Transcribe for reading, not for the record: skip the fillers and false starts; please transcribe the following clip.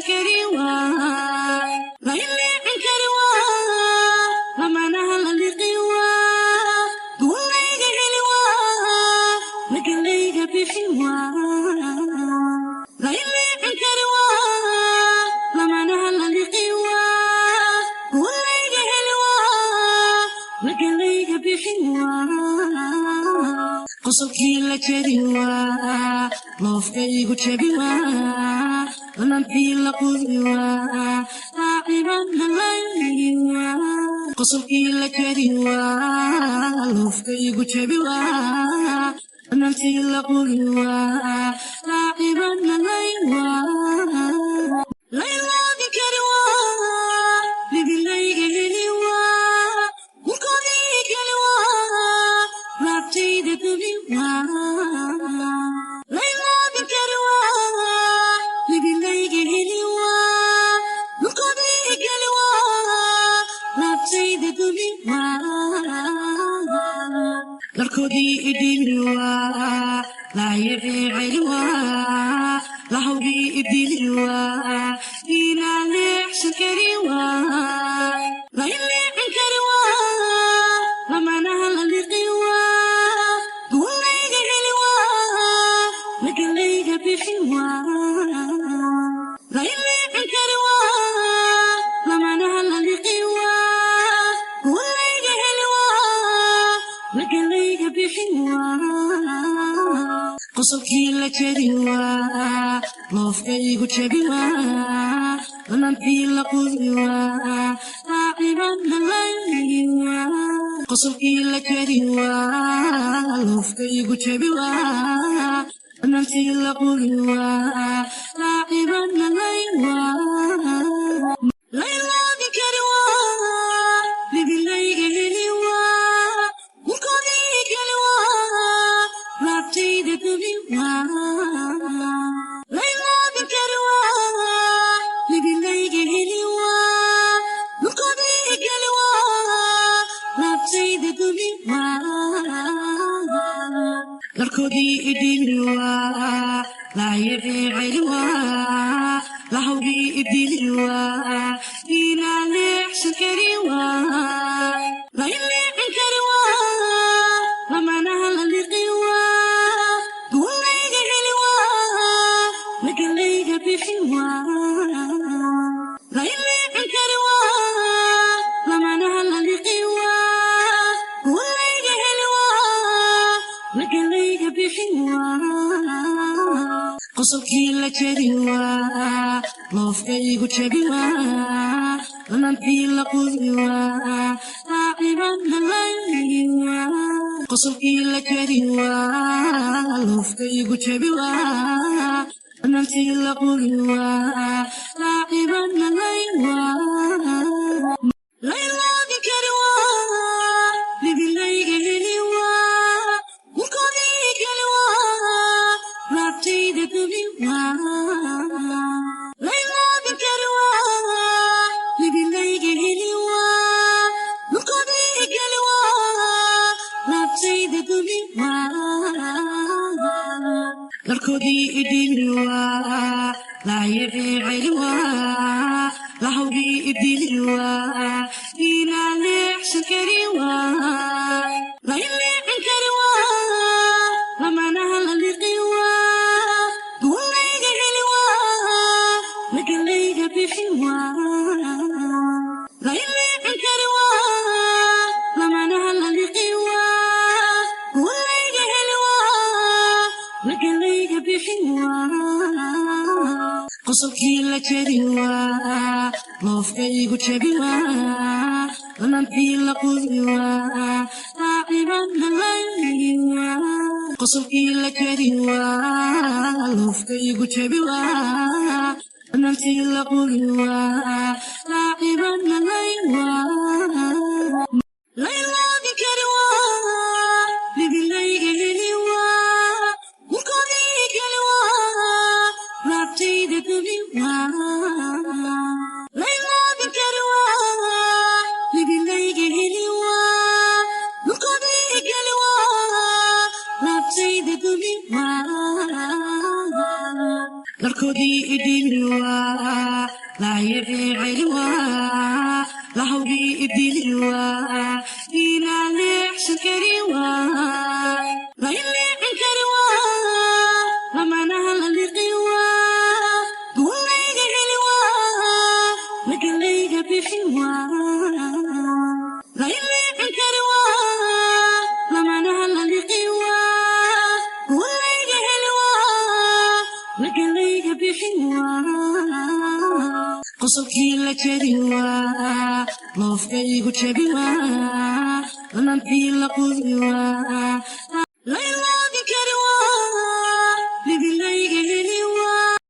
kari waa, la ileexin kari waa, lamanaha la liqi waa, guulayga heli waa, magalayga bixi waa, la ileexin kari waa, lamanaha la liqi waa, guulayga heli waa, magalayga bixi waa, qosolkii la jeri waa, loofkaygu jabi waa, lanantii la qudi waa, laacibana laygi waa, qosolkii la jeri waa, loofkaygu jabi waa, lanantii la qudi waa, laacibana lay waa, layloodi kari waa, libilayga heli waa, mulkoodii kali waa, laabtayda dubi waa, layloodi kari waa, libilayga heli waa, mulkoodii kali waa, laabtayda dubi waa, dharkoodii idili waa, laayicii celi waa, lahawgii idili waa, inaa leexsan kari waa, la ileexin kari waa, lamanaha la liqi waa, guulayga heli waa, magalayga bixi waa, la ileexin kari waa, lamanaha la liqi waa, guulayga heli waa, magalayga bixi waa, qosolkii la jeri waa, loofkaygu jabi waa, lanantii la qudi waa, laacibana laygi waa, qosolkii la jeri waa, loofkaygu jabi waa, lanantii la qudi waa, laacibana lay waa, layloodi kari waa, libilayga heli waa, mulkoodii kali waa, laabtayda dubi waa, layloodi kari waa, libilayga heli waa, mulkoodii kali waa, laabtayda dubi waa, dharkoodii idili waa, laayicii celi waa, lahawgii idili waa, inaa leexsan kari waa, la ileexin kari waa, lamanaha la liqi waa, guulayga heli waa, magalayga bixi waa, la ileexin kari waa, lamanaha la liqi waa, guulayga heli waa, magalayga bixi waa, qosolkii la jeri waa, loofkaygu jabi waa, lanantii la qudi waa, laacibana laygi waa, qosolkii la jeri waa, loofkaygu jabi waa, lanantii la qudi waa, laacibana lay waa, layloodi kari waa, libilayga heli waa, mulkoodii kali waa, laabtayda dubi waa, layloodi kari waa, libilayga heli waa, mulkoodii kali waa, laabtayda dubi waa, dharkoodii idili waa, laayicii celi waa, lahawgii idili waa, inaa leexsan kari waa, la ileexin kari waa, lamanaha la liqi waa, guulayga heli waa, magalayga bixi waa, la ileexin kari waa, lamanaha la liqi waa, guulayga heli waa, magalayga bixi waa, qosolkii la jeri waa, loofkaygu jabi waa, lanantii la qudi waa, laacibana laygi waa, qosolkii la jeri waa, loofkaygu jabi waa, lanantii la qudi waa, laacibana lay waa, layloodi kari waa, libilayga heli waa, mulkoodii kali waa, laabtayda dubi waa, layloodi kari waa, libilayga heli waa, mulkoodii kali waa, laabtayda dubi waa. Lambarkoodii idhiibi waa laayicii celi waa lahawgii idili waa inaa leexsan kari waa layleexin kari waa lamanaha la liqi waa guulayga heli waa lagalayga bixi waa layleexin kari waa lamanaha la liqi waa guulayga heli waa lagalayga bixi waa qosolkii la jeri waa loofkaygu jabi waa lanantii la qudi waa.